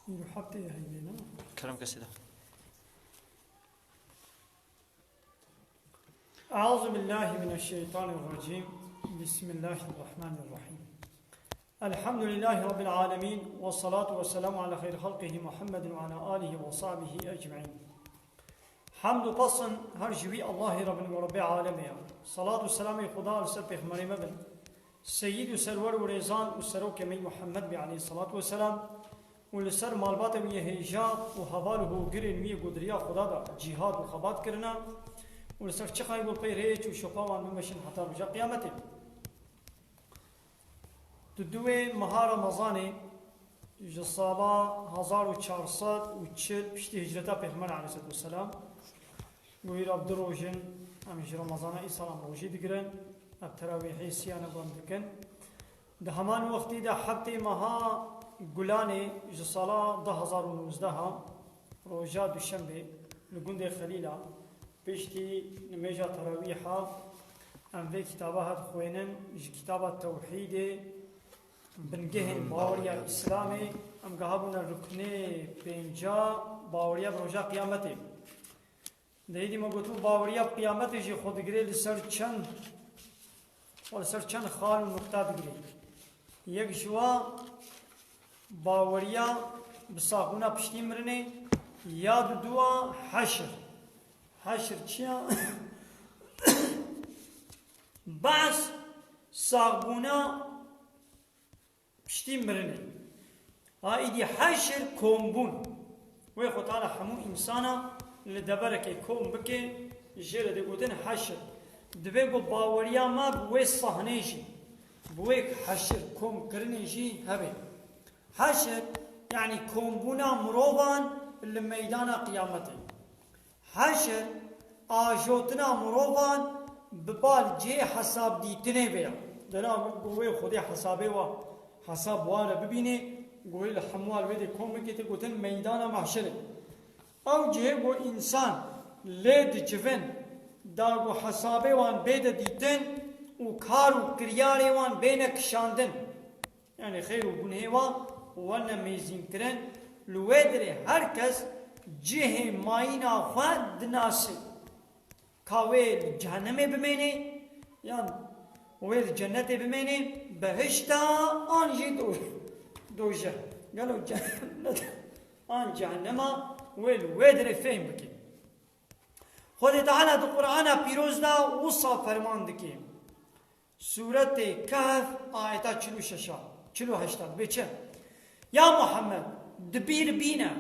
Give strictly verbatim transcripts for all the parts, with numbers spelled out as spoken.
Û heptê heyvê ne? Kerem kesê de. أعوذ بالله من الشيطان الرجيم. بسم الله الرحمن الرحيم. الحمد لله رب العالمين، والصلاة والسلام على خير خلقه محمد وعلى آله وصحبه أجمعين. Hemd û pesn her ji wî Allahê Rebin û Rebbê alemê ya. Salat û selamê Xuda li ser pêxemberê me bin. Seyyid û serwer û rêzan û serokê me Muhammed bê aleyhissalatu vesselam û li ser malbata wî yê hêja û heval û hogirên wî yê ku di riya Xuda de cîhad û xebat kirine û li ser çiqayî ku pey rê çû şopa wan bimeşin heta roja qiyametê. Di duwê meha Remezanê ji sala hezar û çar sed û çil piştî hicreta Pêxember aleyhissalatu vesselam, Guhîra du roj in, em ji Remezana îsal em rojî digirin, ev terawîhê siyane gom dikin. Di heman wextî de heftê meha Gulanê ji sala du hezar û nozdeh a, roja Duşembê li gundê Xelîla, piştî nimêja terawîha, em vê kitaba hat xwênin, ji kitaba tewhîdê, bingehên baweriya Îslamê, em gihabûne ruknê pênca, baweriya bi roja qiyametê. Di êdî me gotibû baweriya qiyametê jî xwe digirê li ser çend, xwe li ser çend xal û nukta digirê. Yek ji wa baweriya bi saxbûna piştî mirinê, ya di dua heşir. Heşir çi ya? Behs saxbûna piştî mirinê. A îdî heşir kombûn. Wê Xwe Teala hemû însana li deverekê kom bike, jê re dê gotin heşir. Divê ku baweriya me bi wê sahnê jî, bi wê heşir kom kirinê jî hebe. Heşir, yanî kombûna mirovan li meydana qiyametê. Heşir, ajotina mirovan bi bal cihê hesab dîtinê ve ya. Dera ku wê Xwedê hesabê wa, hesab wa re bibînê, ku wê li hemû wê de kom bike, tê gotin meydana mahşerê. Ew cihê ku însan lê dicivin, da ku hesabê wan bêde dîtin û kar û kiryarê wan bêne kişandin. Yanî xêr û gunhê wa wene mêzînkirin, li wê dirê her kes cihê mayîna xwe dinasê. Ka wê li cehennemê bimênê, yan wê li cennetê bimênê, behişta an jî do-, dojeh. Gelo cennet an cehennema wê li wê dirê fêm bike. Xwedê Teala di Qur'ana pîroz de wisa ferman dike. Sûretê Kehf, ayeta çil û şeş a, çil û heşt a, dibê çi? Ya Muhammed, di bîr bîne,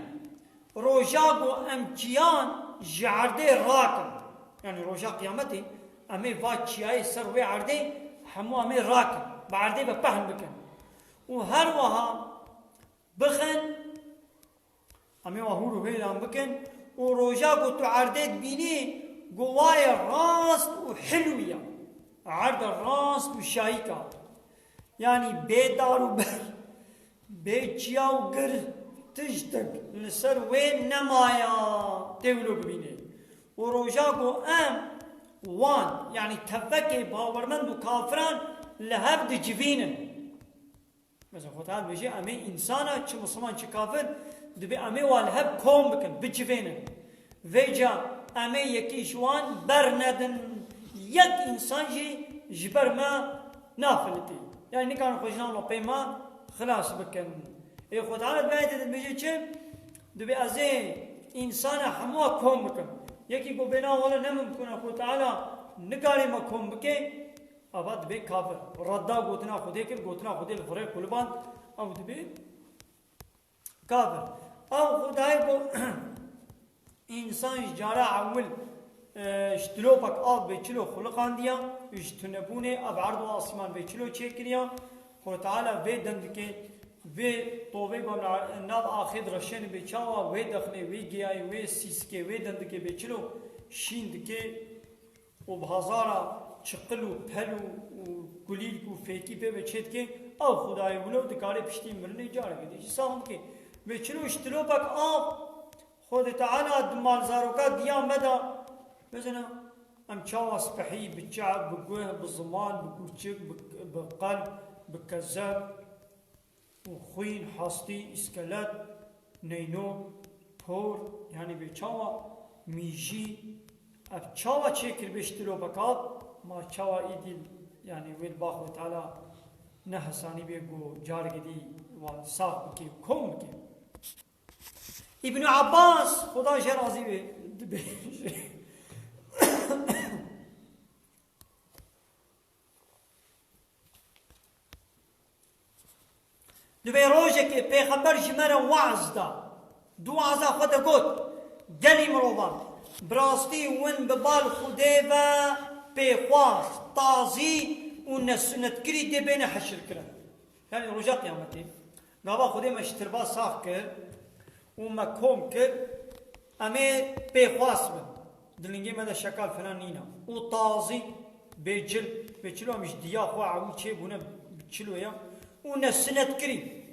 roja ku em çiyan ji erdê rakin, yanî roja qiyametê, em ê va çiyayê ser wê erdê hemû em ê rakin, bi erdê ve pehn bikin. Û her wiha bixin, em ê wan hûr û hêlan bikin û roja ku tu erdê dibînî, ku wayê rast û hilwî ya. Erde rast û şayîk a. Yanî bê dar û ber, bê çiya û gir, tiştek li ser wê nemaya tê wilo bibînê. Û roja ku em wan, yanî tevekê bawermend û kafiran li hev dicivînin. Mesela Xwedê dibêje, em ê însana, çi misilman çi kafir, dibê em ê wan li hev kom bikin, bicivênin. Vêca em ê yekî ji wan bernedin, yek însan jî ji ber me nafilitî. Yanî nikarin xwe ji nav me pê me xilas bikin. Ê Xwedê di ayetê de dibêje çi? Dibê ez ê însana hemû kom bikim. Yekî ku bêna wele ne mimkun e, Xwedê Teala nikarê me kom bike, Ava dibê kafir. Redda gotina Xwedê kir, gotina Xwedê li xwe rê quliband, ew dibê kafir. Ew Xwedayê ku însan ji cara ewil, e, ji tilopek av bê çilo xuliqandiya, ji tunebûnê ev erd û asîman bê çilo çêkiriya, Xwedê Teala vê dendikê, vê tovê ku nav axê direşêne bê çawa, wê dexnê, wê giyayê, wê sîskê, wê dendikê bê çilo şîn dikê, û bi hezara çiqil û pel û, û kulîlk û fêkî pê ve çêdike, ew Xwedayê wilo dikare piştî mirinê careke dî jî sax bike. Vê çilo ji tilopek av Xwedê Teala di malzaroka diya me de, bizine em çawa spehî, bi çav, bi guh, bi ziman, bi gurçik, bi, bi qelb, bi kezeb, û xwîn, hastî, îskelet, neyno, por, yanî bê çawa mîjî, ev çawa çêkir bê ji tilo bikap, ma çawa îdî, yanî wê li ba Xwedê Teala ne hesanî bê ku careke dî wan sax bike, kom bike. Îbnû Abbas, Xuda jê razî be, dibêje. Di vê rojekê Pêxember ji me re weaz da. Di weaza xwe de got, gelî mirovan, bi rastî win bi bal Xwedê ve pêxwas, tazî û nesunetkirî dê bêne heşirkirin. Yanî roja Qiyametê, gava Xwedê me ji tirba sax kir û me kom kir, em ê pêxwas bin. Di lingê me de şekal filan nîne. Û tazî, bê cil, bê çilo em ji diya xwe ewî çêbûne, bi çilo ya. Û nesunetkirî.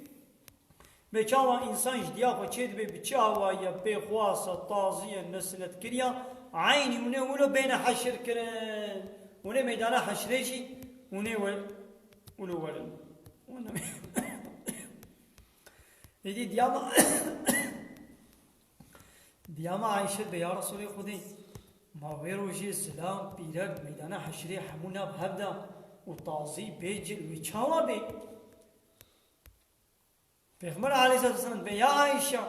Bê çawa însan ji diya xwe çêdibe, bi çi awayî ye, pêxwas e, tazî ye, nesunetkirî ye, eynî hûnê wilo bêne heşir kirin. Hûnê meydana heşrê jî, hûnê we, wilo werin. Hûn Êdî diyama, diyama Ayşe be, ya Resulê Xwedê, ma wê rojê zilam, pîrek, meydana heşrê hemû nav hev de û tazî bê cil wê çawa bê? Pêxember aleyhisselam be, ya Ayşe,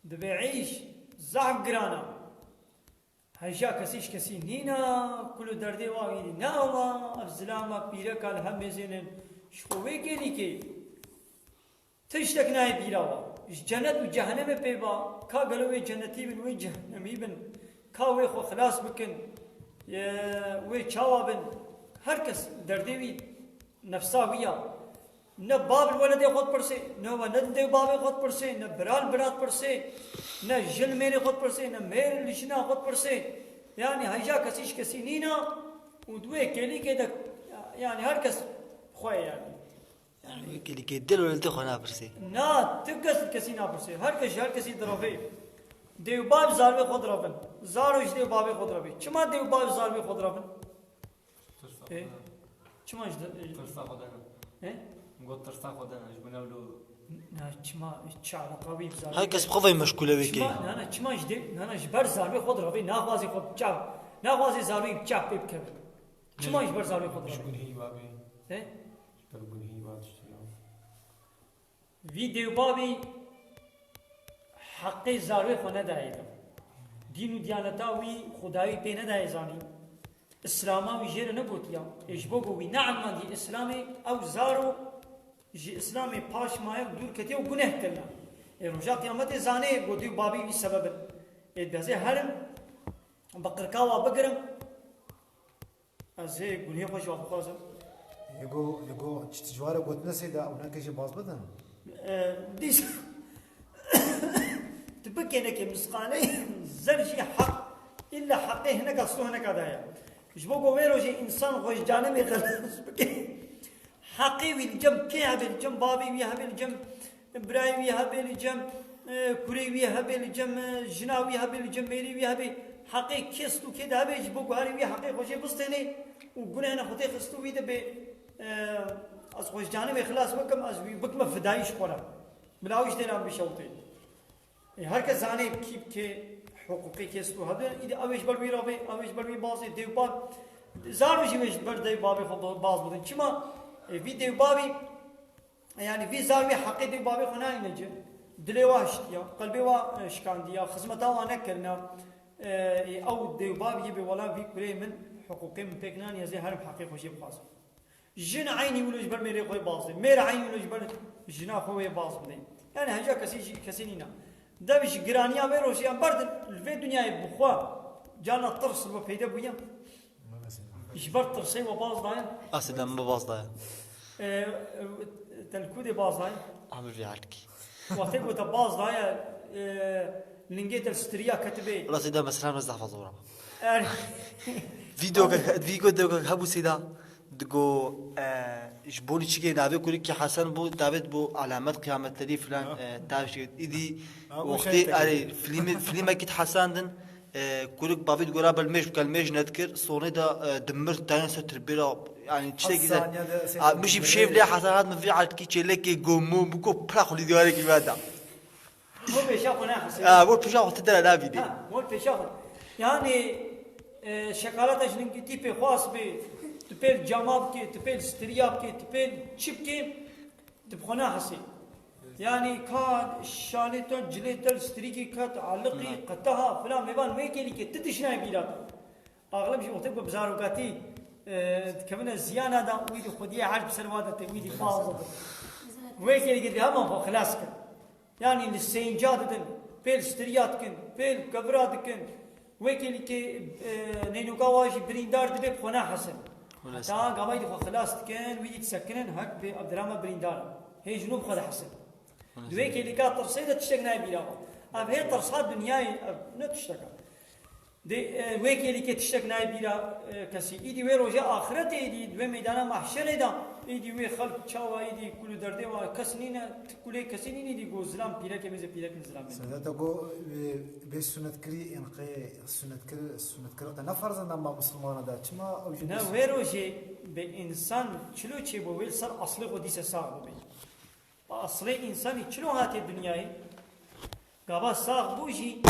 dibê îş zehf giran e. Heja kesî ji kesî nîna, kul û derdê wa wî ne awa, ev zilama pîreka li hev mêzênin, ji xwe wê kêlîkê tiştek nayê bîra wa. Ji cenet û cehenemê pê ba, ka gelo wê cenetî bin, wê cehenemî bin, ka wê xwe xilas bikin, e, wê çawa bin, her kes derdê wî nefsa wî ya. Ne bab li weledê xwe dipirsê, ne we ne didê û bavê xwe dipirsê, ne bira li bira dipirsê, ne jin li mêrê xwe dipirsê, ne mêr li jina xwe dipirsê. Yanî heja kesî ji kesî nîna û di wê kêlîkê de, yanî her kes xwe ye yanî. Yanî wê kêlîkê dil weledê xwe napirsê. Na, tu kes li kesî napirsê. Her kes ji her kesî direvê. Dê û bav zarvê xwe direvin. Zaro ji dê û bavê xwe direvê. Çima dê û bav zarvê xwe direvin? Tirsa Ê? Xwedê. Çima ji de-, Tirsa Xwedê ne. Ê? Got tirsa Xwedê ne, ji bo ne wilo. Na, çima, çi eleqa wî bi zarvê Her kes bi xwe ve meşgûl e wê Çima, kê. na, na, çima ji de-, na, na, ji ber zarvê xwe direvê, naxwazê xwe bi çav, naxwazê zarvê bi çav pê bikeve. Çima Ê, ji ber zarvê xwe ji direvê? gunhî babê. Ê? Ji ber gunhî ba tiştî ya. Vî dêwbavî heqê zarvê xwe nedayê de. Dîn û diyaneta wî, Xwedayî pê nedayê zanîn. Îslama wî jê re negotiya. Ê ji bo ku wî neelmandî Îslamê, ew zaro ji Îslamê paş maye û dûr ketiye û guneh kirine. Ê roja Qiyametê zanê ku dêwbavî wî sebeb in. Ê dibê ez ê herim, bi qirka wa bigirim. Ez ê gunehê xwe ji wan bixwazim. Yego, yego, çi ji ware gotine seyda, ew neke jê baz bidin? E, dîs-, tu bikê neke misqalê zer jî heq, illa heqê hineka sto hineka daye. Ji bo ku vê rojê însan xwe ji canimê xelas bike. Heqê wî li cem kê hebe, li cem bavê wî hebe, li cem birayê wî hebe, li cem, e, kurê wî hebe, li cem, e, jina wî hebe, li cem mêrê wî hebe. Heqê kê stû kê de hebe, ji bo ku herî wî heqê xwe jê bistênê û gunehna xwe tê xistû wî de bê, e, ez xwe ji canê wê xilas bikim, ez wî bikime fidayî ji xwe re. Bila wî ji têna bişewitê. Ê, her kes zanê kî bi kê hiqûqê kê stû hebe, îdî ew ê ji ber wî re bê, ew ê ji ber wî bazê, dêwbab. Zaro jî wê ji ber dêwbabê xwe ba-, baz bidin. Çima? Ê, vî dêwbabî, yanî vî zar wî heqê dêwbabê xwe nayîne ci. Dilê wa hiştiya, qelbê wa, e, şikandiya, xizmeta wa nekirina. E, ê, ew dêwbab yê bê wela vî kurê min hiqûqê min pêk nanî, ez ê herim heqê xwe jê bixwazim. Jin eynî wilo ji ber mêrê xwe baz dê. Mêr eynî wilo ji ber jina xwe wê baz bidê. Yani heja kesî jî kesî nîna. Dev ji giraniya vê rojê yan berdin, li vê dinyayê bi xwe carna tirs li we peyde bûye. Ji ber tirsê we baz daye. Aslında min baz daye. Ee, te li ku dê baz daye? Amir vê erkî. Wextê ku te baz daye, e, lingê te li stiriya ketibê. Wela seyda mesela min zehfa zor ama. Er- Vîdeoke, vîdeoke hebû seyda. Digo, e, ji bo çikê navê kurikî Hesen bû, David bû, alamet qiyametlerî filan, Ha. e, tav şi-, îdî Ha, o wextê, şey erê, filmê, filmekî Hesen din, e, kurik bavê digora belmêj, kelmêj nedikir, sonê de, e, dimir, tayên ser tirbêra, yani çi Hesen güzel. ya da şey A, min jî bi şêv lê Hesen hat min vî erkî çêlekê gomo, biko pira xulî diyarê kî veda. Mol pêşa xwe nexisê. Ha, mol pêşa xwe ti dera nabînê. Ha, mol pêşa xwe. Yani e, şekalata ji ningî tî pê xwas bê, tu pêl cama bikê, tu pêl stiriya bikê, tu pêl çi bikê, tu bi xwe nexisê. Yani ka şalê te, cilê te, strîkî ket, aliqî, qeteha, filan, mêvan, wê kêlîkê, tu tişt nayê bîra te. Axleb jî wextê ku bi zarokatî e, dikevine ziyana da, wî dî xwediyê herc bi ser wa de tê, wî dî faz de. Wê kêlîkê dê heman xwe xilas kin. Yani li sênca didin, pêl stiriya dikin, pêl kevira dikin. Wê kêlîkê e, neynoka wa jî birîndar dibe bi xwe nehesin. Heta gavayî dî xwe xilas dikin, wî dî disekinin, hek bi ev dira me birîndar e. Hê ji nû bi xwe dihesin. Di wê kêlîka tirsê de tiştek nayê bîra xwe. Ev hê tirsa dinyayê, ev ne tiştek e. Dê, e, wê kêlîkê tiştek nayê bîra e, kesî. Îdî wê rojê axirete, îdî di wê meydana mahşerê de, îdî wê xelk çawa, îdî kul û derdê wa kes nîne, ti kulê kesî nîne, îdî go zilam pîrekê mêze pîrekê zilam mêze. Sede te go e, bê sunetkirî înqê sunetkir sunetkir te ne ferz e ma musulmana da. Çima ew jî Ne bê wê rojê bi însan çilo çêbo wê li ser aslê xwe dîse sax bibê. Aslê însanî çilo hatiye dinyayê? Gava sax bû jî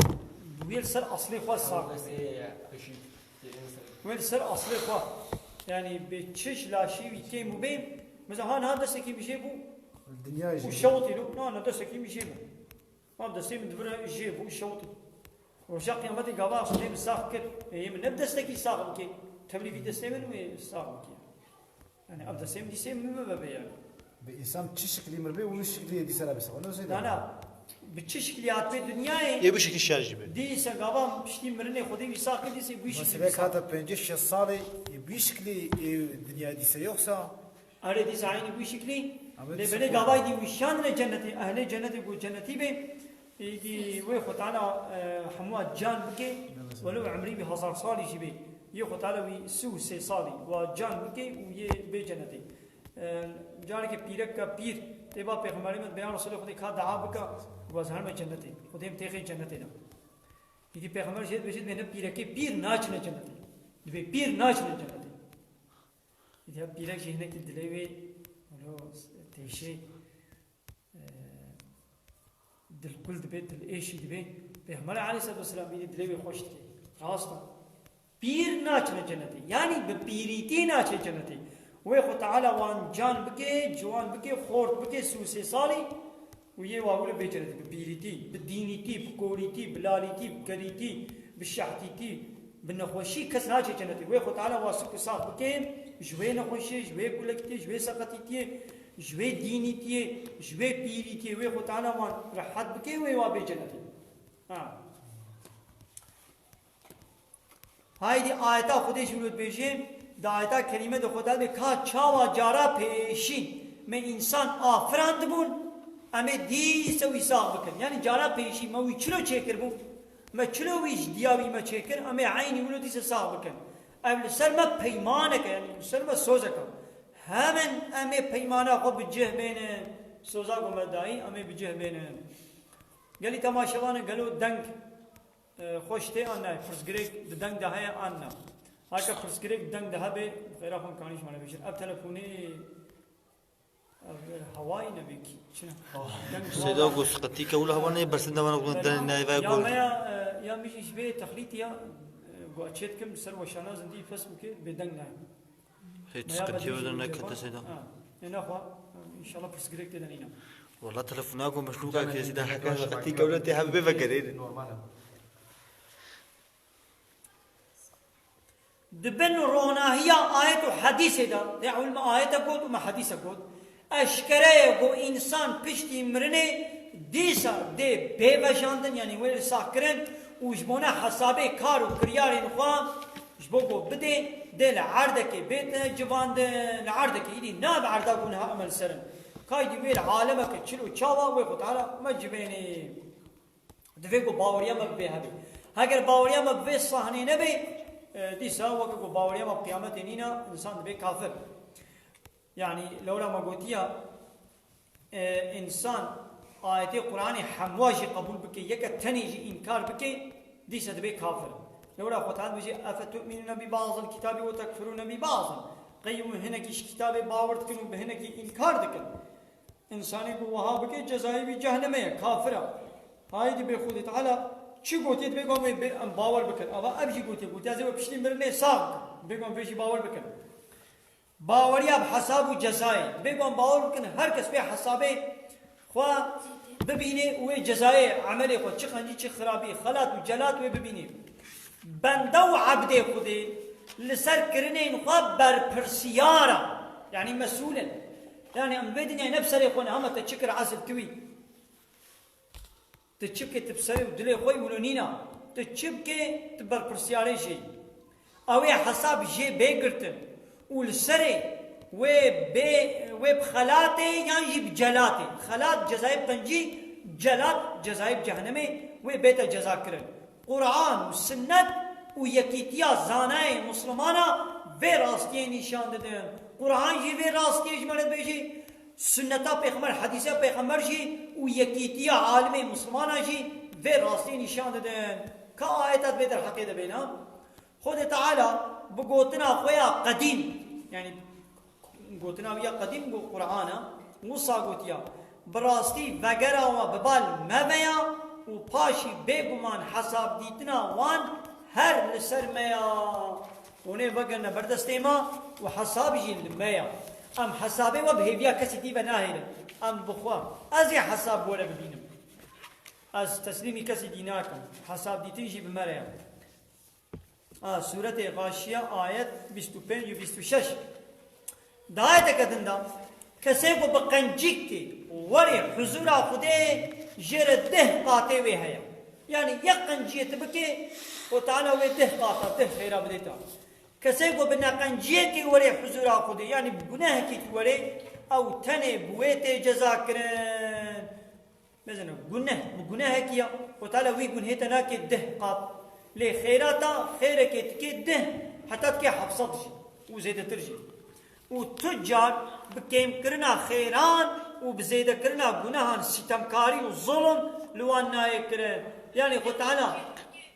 wê li ser aslê xwe sax bû. Wê li ser aslê xwe. Yani bi çi ji laşî wî kêm û bê, mesela ha niha destekî min jê bû. Dinyayê jî. Û şewitî lo, na na destekî min jê bû. Ma bi destê min divire jê bû, şewitî. Roja qiyametê gava Xwedê min sax kir. Ê min ne bi destekî sax bike. Tevlî vî destê min wê sax bike. Yani ev destê min dîsê min bibe yani. Bi însan çi şiklî mir bê, wî şiklî dîse re bise. Wano zêde. Na na. Bi çi şiklî hatibê dinyayê? Ê bi şiklî şer jî be. Dîse gava piştî mirinê Xwedê wî sax kir, dîsê wî şiklî. Mesela kata pêncî şeş salê ê wî şiklî ê dinyayê dîse yoksa. Erê dîsa eynî wî şiklî. Lê belê gavayî dî wî şandine cennetê. Ehlê cennetê ku cennetî bê. Îdî wê Xwe Teala e, hemûa can bike, welew emrî wî hezar salî jî bê. Yê Xwe Teala wî sî û sê salî wa can bike û yê bê cenetê. E, Careke pîreka pîr tê ba Pêxemberê me dibe ya Resûlê Xwedê ka dua bika, ku ez herime cenetê. Xwedê min têxê cenetê de. Îdî Pêxember jê dibêje dibê ne pîrekê pîr naçine cenetê. Dibê pîr naçine cenetê. Îdî ya pîrek jî hinekî dilê wê, welo têşê. Dilkul dibe, dil êşî dibe. Pêxember aleyhisselatu vesselam bînî dilê wê xweş dike. Rast e. Pîr naçine cenetê. Yanî bi pîrîtî naçe cenetê. Wê Xwe Teala wan can bike, ciwan bike, xort bike, sî û sê salî û yê wa wilo bê cenetê. Bi pîrîtî, bi dînîtî, bi korîtî, bi lalîtî, bi kerîtî, bi şehtîtî, bi nexweşî kes naçe cenetê. Wê Xwe Teala wa sik û sax bike, ji wê nexweşiyê, ji wê kulekitiyê, ji wê seqetîtiyê, ji wê dînîtiyê, ji wê pîrîtiyê wê Xwe Teala wan rehet bike wê wa bê cenetê. Ha. Haydî ayeta Xwedê jî wilo dibêje, di ayeta kerîme de Xwe Teala dibê ka çawa cara pêşî me însan afirandibûn, em ê dîse wî sax bikin. Yanî cara pêşî me wî çilo çêkiribû, me çilo wî ji diya wî me çêkir, em ê eynî wilo dîse sax bikin. Ev li ser me peymanek e, yanî li ser me sozek e. Hemin em ê peymana xwe bi cih bênin. Soza ku me dayî, em ê bi cih bênin. Gelî temaşevan e, gelo deng e, xweş tê an ne? Pirsgirêk di deng de heye an ne? Heke pirsgirêk di deng de hebe, bi xêra xwe kanî ji me re bêjin. Ev telefonê, ev hewayî nebê kî, çi ne? Deng Seyda hewayî. Got, qetî ke wila hewa neyê, bersin de vana got, Bela, neyve ya got. Me ya, e, ya min jî ji vê texlîtî ya, e, got, çê dikim, ser weşana zindî Facebookê bê deng nayê. Hiç sıkıntı yok, ne kadar sen. Ha, e, nexwe, e, inşallah pirsgirêk tê de nîne. Wala telefona ku meşrûka kesî de heka qetî kewle tê hebe vegerê. Normal e. Di bin ronahiya ayet û hedîsê de, tê ewil me ayete got û me hedîse got. Eşkere ye ku însan piştî mirinê dîsa dê bê veşandin, yanî wê li sax kirin û ji bona hesabê kar û kiryarên xwe ji bo ku bidê, dê li erdekê bête civandin, li erdekê îdî nabe erda ku niha em li ser in. Kaydî wê li alemeke çil û çawa wê Xwe Teala me civênê. Divê ku baweriya me bi vê hebe. Heger baweriya me bi vê sahnê nebe, e, dîsa weke ku baweriya me bi qiyametê nîne, însan dibe kafir. Yanî lewra me gotiya, e, însan ayetê Qur'anê hemwa jî qebûl bike, yeke tenê jî înkar bike, dîsa dibe kafir. Lewra Xwe Teala dibêje, "Efetu'minûne bi ba'zil kitâbi ve tekfurûne bi ba'zin." Qey hûn hinekî ji kitabê bawer dikin û bi hinekî înkar dikin? Însanê ku wiha bike, cezayê wî cehnemê ye, kafir e. Haydi bê Xwedê Teala çi gotiye, dibê wan wê bê-, em bawer bikin. Ava ev jî gotiye, gotiye ez ê we piştî mirinê sax bikim. Dibê wan vê jî bawer bikin. Baweriya bi hesab û cezayê. Dibê wan bawer bikin, her kes wê hesabê xwe bibîne û wê cezayê emelê xwe, çi xencî, çi xirabî, xelat û celat wê bibîne. Bende û ebdê Xwedê li ser kirinên xwe berpirsiyar e. Yanî mesûl in. Yanî em vê dinyayê ne bi serê xwe ne, hema te çi kir, esl tu wî. Tu çi bikê, tu bi serê û dilê xwe yî, wilo nîna. Tu çi bikê, tu berpirsiyarê jê yî. Ew ê hesab jê bê girtin û li serê wê bê, wê bi xelatê yan jî bi celatê. Xelat cezayê bi qencî, celat cezayê bi cehenemê, wê bête cezakirin. Quran û sinnet û yekîtiya zanayê Muslimana vê rastiyê nîşan didin. Quran jî vê rastiyê ji me re dibêjî, Sunneta Pêxember, hedîsa Pêxember jî û yekîtiya alimê Mislimana jî vê rastî nîşan didin. Ka ayeta di vê derheqê de bêna, Xwedê Teala bi gotina xwe ya qedîm, yanî gotina wî ya qedîm ku Qur'an e, wisa gotiya, bi rastî vegera we bi bal me ve ya û paşî bêguman hesabdîtina wan her li ser me ya. Hûn ê vegerine ber destê me û hesab jî li me ya. Em hesabê we bi hêviya kesî dî ve nahêlin. Em bi xwe, ez ê hesab were bibînim. Ez teslîmî kesî dî nakim. Hesabdîtin jî bi me re ya. A, Sûretê Xaşiye, ayet bîst û pênc û bîst û şeş. Di ayeteke din de, kesê ku bi qencîk tê werê huzûra Xwedê, jê re deh qatê wê heye. Yanî yek qenciyê tu bikê, Xwe Teala wê deh qata, deh xêra bidê te. Kesê ku bi neqenciyekê werê huzûra Xwedê, yanî bi gunehekî tu werê, ew tenê bi wê tê cezakirin. Mezin e, guneh, bi gunehekî ya, Xwe Teala wî gunhê te nake deh qat. Lê xêra ta, xêrekê dike deh, heta dike heft sed jî û zêdetir jî. Û tu car bi kêmkirina xêran û bi zêdekirina gunehan sîtemkarî û zulm li wan nayê kirin. Yanî Xwe Teala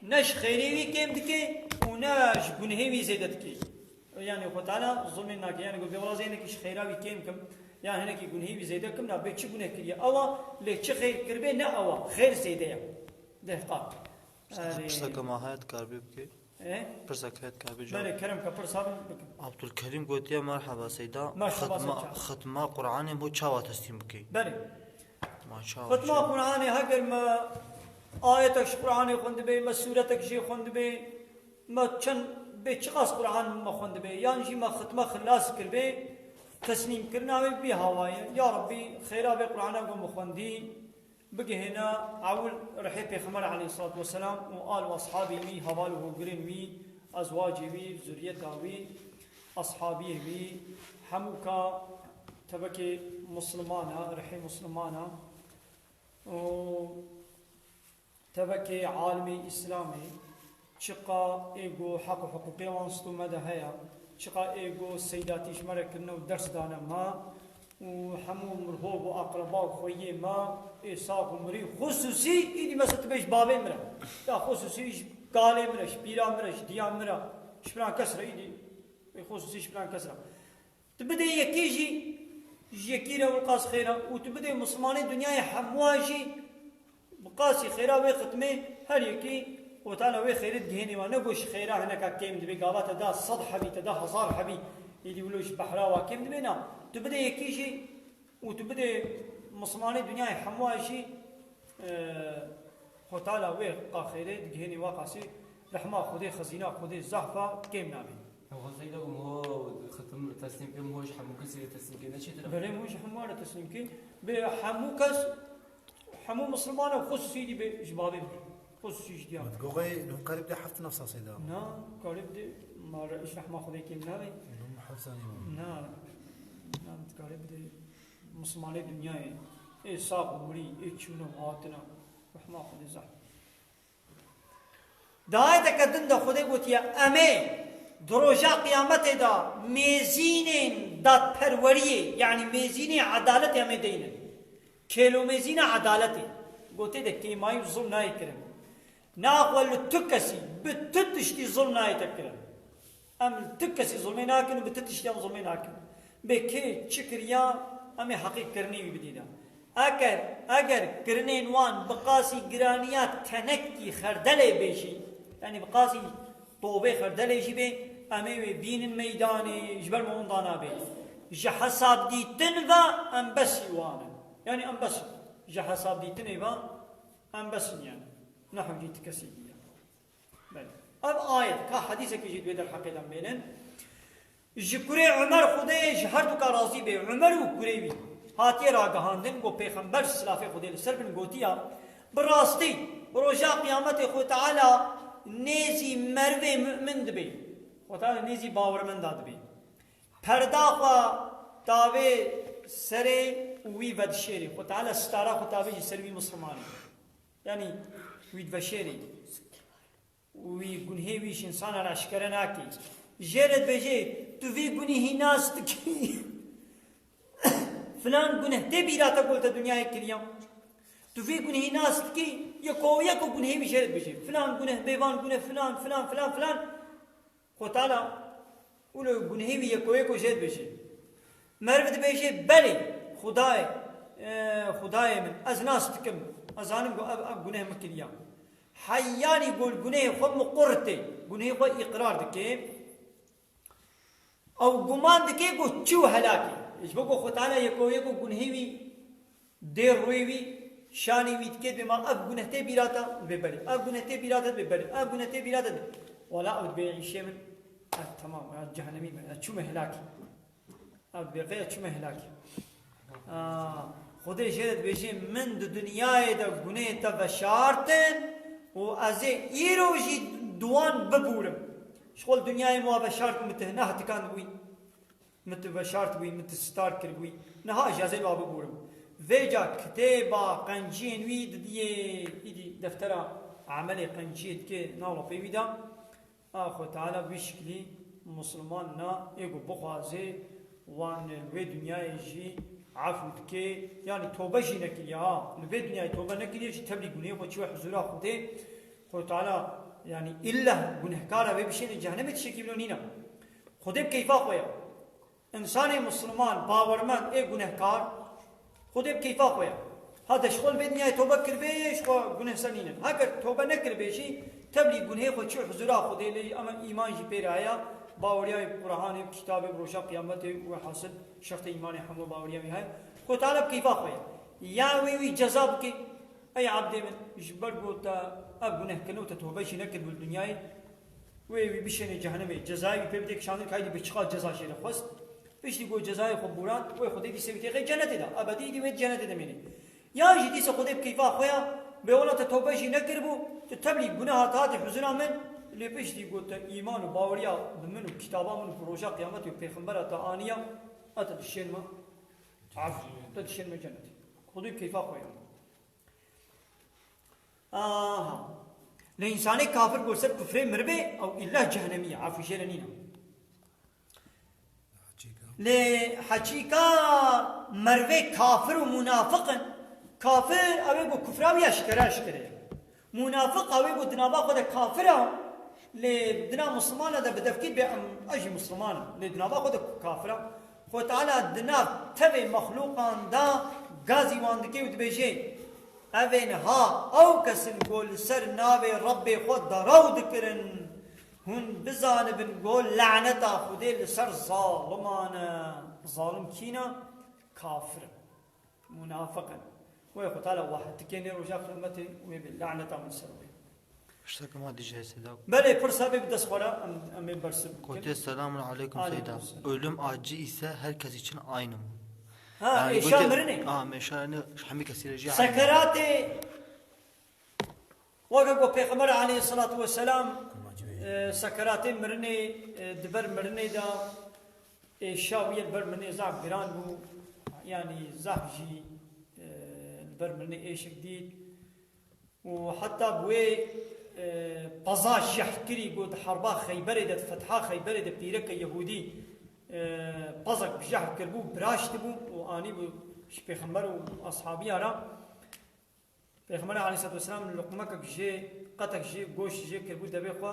ne ji xêrê wî kêm dike û ne ji gunhê wî zêde dike. Yanî Xwe Teala zulmê nake. Yanî got, "Bê wela ez hinekî ji xêra wî kêm kim, yan hinekî gunhê wî zêde kim, na bê çi guneh kiriye ewa, lê çi xêr kiribê ne ewa, xêr zêde ye." Deh qat. Erê. Pirseke ma heye dikaribê bikê? E? Pirseke heye dikaribê cevap? Belê, kerem ke, pirsa bin bikim. Abdulkerîm gotiye, "Merheba Seyda. Merheba Xitma, Seyda. Xitma Qur'anê bo çawa teslîm bikê?" Belê. Ma çawa Xitma çi? Qur'anê, heger me ayetek ji Qur'anê xwendibê, me sûretek jê xwendibê, me çend bê çiqas Qur'an me xwendibê, yan jî me xitma xilas kiribê, teslîmkirina wê bi vî hawayê. Ya Rebbî, xêra vê Qur'ana ku me xwendî, bigihêne ewil rihê Pêxember aleyhissalatu vesselam û al û ashabên wî, heval û hogirên wî, ezwacê wî, zuriyeta wî, ashabiyê wî, hemû ka tevekê Muslimana, rihê Muslimana û tevekê alimê Îslamê, çiqa ê ku heq û hiqûqê wan stû me de heye, çiqa ê ku seydatî ji me re kirine û ders dane me, û hemû mirhov û aqreba û xweyiyê me ê sax û mirî, xusûsî îdî mesela tu bê ji bavê min re, ya xusûsî ji kalê min re, ji pîra min re, ji diya min re, ji filan kes re îdî, ê xusûsî ji filan kes re. Tu bidê yekê jî, ji yekî re wiqas xêr e, û tu bidê Mislimanê dinyayê hemûa jî, bi qasî xêra wê xitmê her yekî, Xwedê Teala wê xêrê digihênê wan. Ne ku ji xêra hineka kêm dibê, gava te da sed hebî, te da hezar hebî, êdî wilo ji behra wa kêm dibê, na. Tu bidê yekî jî û tu bidê Mislimanê dinyayê hemûa jî, e, Xwedê Teala wê qa xêrê digihênê wa qasî, rehma Xwedê, xezîna Xwedê zehfa kêm nabê. Ew xwe Seyda û miho xitim teslîm kir, miho ji hemû kesî re teslîm kir, ne çêtir e? Belê, miho ji hemû re teslîm kir. Bê hemû kes, hemû Misliman e, xusûsî dî bê ji bavê min. Xusûsî ji diya. Goxê, hûn qerîb de heft nefsa Seyda. Na, qerîb de, ma re, ji rehma Xwedê kêm nabê. Hûn heft zanî min. Na, na, qerîb de Mislimanê dinyayê. Ê sax û mirî, ê çûne û hatine. Rehma Xwedê zehf. Di ayeteke din de Xwedê gotiye, em ê di roja qiyametê de mêzînên dadperweriyê, yanî mêzînê edaletê em ê deynin. Kêlomêzîna edaletê. Gotê de kêmayî û zilm nayê kirin. Naxwe li tu kesî, bi tu tiştî zilm nayête kirin. Em li tu kesî zilmê nakin û bi tu tiştî em zilmê nakin. Bê kê çi kiriya, em ê heqê kirinê wî bidîne. Eger, eger kirinên wan bi qasî giraniya tenekî xerdelê bê jî, yanî bi qasî tovê xerdelê jî bê, em ê wê bînin meydanê, ji ber me winda nabe. Ji hesabdîtin ve em besî wan in. Yanî em bes in. Ji hesabdîtinê ve em bes in yani. Ne hewcî ti kesî diye. Belê. Ev ayet, ka hedîsekê jî di wê derheqê de bênin. Ji kurê Umer Xwedê ji her duka razî bê. Umer û kurê wî hatiye ragihandin, got, Pêxember, silafê Xwedê li ser bin, gotiya, bi rastî roja qiyametê Xwe Teala nêzî merivê mu'min dibê. Xwe Teala nêzî bawermenda dibê. Perda xwe tavê serê û wî vedişêrê. Xwe Teala stara xwe tavê ji ser wî mislimanê. Yanî wî diveşêrê. Wî gunhê wî ji insana re eşkere nake. Jê re dibêje, tu vî gunehî nas dikî. Filan guneh tê bîra te ku te dinyayê kiriya. Tu vî gunehî nas dikî, yeko yeko gunhê wî jê re dibêje. Filan guneh, bêvan guneh, filan, filan, filan, filan. Xwe Teala wilo gunhê wî yeko yeko jê dibêje. Meriv dibêje, belê, Xwedayê, e, Xwedayê min, ez nas dikim, ez zanim ku ev, ev guneh min kiriya. Heyanî ku li gunehê xwe muqir tê, gunehê xwe îqrar dike, ew guman dike ku çû helakê. Ji bo ku Xwe Teala yeko yeko gunhê wî dê rûyê wî, şanî wî dike, dibê ma ev guneh tê bîra te, dibê belê. Ev guneh tê bîra te, dibê belê. Ev guneh tê bîra te, dibê. Wela ew dibê îşê min, ev temam, ya cehenemî me, ya çûme helakê. Ev dibê qey ya çûme helakê. Aa, Xwedê jê re dibêje, min di dinyayê de gunehê te veşartin û ez ê îro jî di wan bibûrim. Ji xwe li dinyayê min wa veşart, min tihna hetikandibûyî. Min tu veşartibûyî, min tu star kiribûyî. Niha ijazê li wa bibûrim. Vêca kitêba qenciyên wî didiyê, îdî deftera emelê qenciyê dike nava pê wî de. A Xwe Teala bi vî şiklî misilman na, ê ku bixwaze wan li wê dinyayê jî efû dike. Yanî tobe jî nekiriye ha. Li vê dinyayê tobe nekiriye jî tevlî gunehê xwe çûye huzûra Xwedê. Xwe Teala yanî îlle gunehkara vê bişêne cehennemê, tiştekî wilo nîne. Xwedê bi keyfa xwe ye. Însanê misilman, bawermend, ê gunehkar, Xwedê bi keyfa xwe ye. Ha de ji xwe li vê dinyayê tobe kiribê, ji xwe guneh ser nînin. Heger tobe nekiribê jî, tevlî gunehê xwe çû huzûra Xwedê, lê ama îman jî pê re heye, baweriya wî bi Qur'anê, bi kitabê, bi roja qiyametê, welhasil şertê îmanê hemû baweriya wî heye. Xwe Teala bi keyfa xwe ye. Ya wê wî ceza bike, ey ebdê min, ji ber ku te ev guneh kirine û te tobe jî nekiribû li dinyayê, Wê wî bişêne cehennemê, cezayê wî pê bidê kişandin, ka êdî bi çiqas ceza jê re xwest. Piştî ku cezayê xwe bûrand, wê Xwedê dîse wî têxe cenetê de. Ebedî êdî wê cenetê de mênê. Yan jî dîse Xwedê bi keyfa xwe ya, bê wela te tobe jî nekiribû, tu tevlî guneha te hatî huzura min, lê piştî ku te îman û baweriya bi min û kitaba min û bi roja qiyametê û pêxembera te aniya, a te dişên me, af, te dişên me cenetê. Xwedê bi keyfa xwe ya. Aha. Lê însanê kafir ku ser kufrê miribe, ew îlla cehennemî ye, afû jê re nîne. Lê heçîka merivê kafir û munafiq in. Kafir ew ê ku kufra wî eşkere eşkere ye. Munafiq ew ê ku di nava xwe de kafir e, lê di nav misilmana de bi devkî bê em, ez jî misilman im. Lê di nava xwe de kafir e. Xwe Teala di nav tevê mexlûqan de gazî wan dike û dibêje, Evên ha ew kes in ku li ser navê Rebbê xwe derew dikirin, hûn bizanibin ku laneta Xwedê li ser zaliman e. Zalim kî ne? Kafir in. Munafiq in. Wê Xwe Teala wahid dike nê roja qiyametê wê bê laneta min ser wê. Tiştekî ma dî jî heye Seyda. Belê, pirsa bê bi dest xwe re, em, em ê bersiv bikin. Gotê, "Selamun aleykum Seyda. Aleykum selam. Ölüm acı ise herkes için aynı mı?" Ha, yani êşa gotê, mirinê. Ha, êşa, yani hemî kesî re jî aynı. Sekeratê, weke ku Pêxember aleyhisselatu vesselam, e, sekeratê mirinê, e, di ber mirinê de êşa wî ye, li ber mirinê zaf giran bû. Yani zaf jî, e, li ber mirinê êşik dît. Û heta bi wê, e, peza jehr kirî, got, di herba Xeyberê de, di fetha Xeyberê de pîreke Yehûdî, e, pezek bi jehr kiribû, biraştibû û anîbû ji Pêxember û ashabiya re. Pêxember aleyhisselatu vesselam luqmekek jê, qetek jê, goşt jê kiribû devê xwe.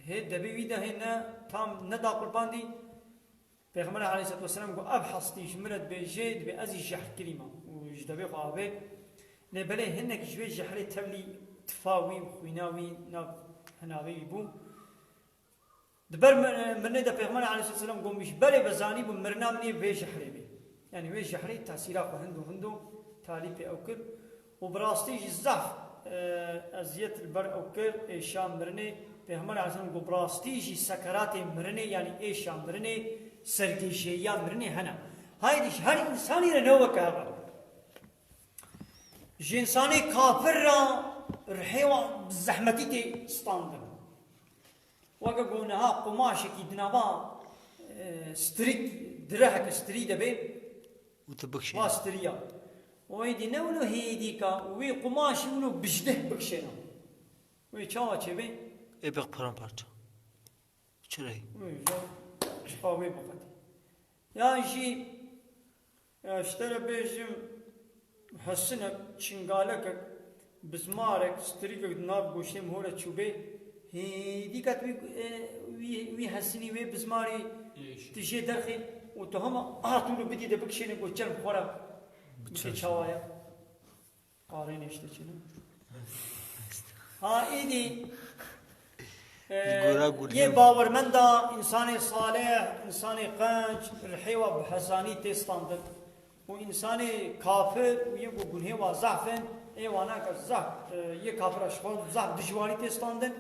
Hê devê wî de hê ne tam neda qurbandî. Pêxember aleyhisselatu vesselam got, "Ev hestî ji min re dibêje, dibê ez jî jehrkirî me." Û ji devê xwe avêt. Lê belê hinek ji wê jehrê tevlî tifa wî û xwîna wî nav hinavê wî bû. Di ber mi-, mirinê de Pêxember aleyhisselam gomîş berê ve zanîbû mirina min ê vê jehrê bê. Yanî wê jehrê tesîra xwe hindo hindo talî pê ew kir û bi rastî jî zehf, e, eziyet li ber ew kir, êşa mirinê. Pêxember aleyhisselam got, bi rastî jî sekeratê mirinê, yanî êşa mirinê, sergêjeyiya mirinê hene. Haydî ji her însanî re ne weke hev e. Ji însanê kafir re rihê wan bi zehmetî tê standin. Weke ku niha qumaşekî di nava, e, stirîk, direheke stirî de bê, Û tu bikişîne. Va stiriya. Û êdî ne wilo hêdîka, wî qumaşî wilo bijdeh bikişêne. Wê çawa çêbê? Ê bêx paramparça. Çirey. Wê ja çiqa wê biqetî. Yan jî, e, ji te re bêjim, hesinek, çingalekek, bizmarek, strîkek di nav goştê min hore çûbê, hêdî ket wî, e, wî, wî hesinî wê bizmarî Êş. tu jê derxî û tu hema a tûlo bidî de bikişêne ku çerm xwe re bike çawa ye. Qarê nêşte çêne. Ha, êdî, e, Li gora guliyê yê bawermenda, însanê salih, însanê qenc, rihê wa bi hesanî tê standin. Û însanê kafir û yê ku gunhê wa zehf in, ê wana ke zehf, e, yê kafira ji xwe zehf dijwarî tê standin.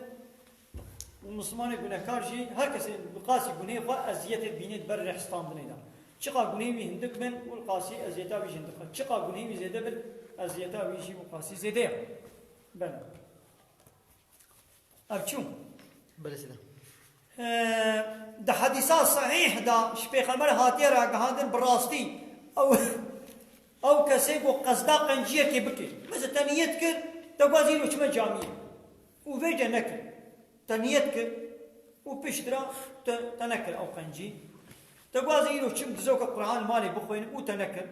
Û mislimanê gunehkar jî, her kesê bi qasî gunhê xwe eziyetê dibînê di ber rih standinê de. Çiqa gunhê wî hindik bin, û li qasî eziyeta wî jî hindik bin. Çiqa gunhê wî zêde bin, eziyeta wî jî û qasî zêde ye. Belê. Ev çû? Belê sîda. Ee, di hedîsa sehîh de ji Pêxember hatiye ragihandin, bi rastî ew, ew kesê ku qezda qenciyekê bike. Mesela te niyet kir, te guaz îro çime camiyê. Û vêce nekir. Te niyet kir û piştre te, te nekir ew qencî. Te guaz îro çim dizoke Qur'an malê bixwînim û te nekir.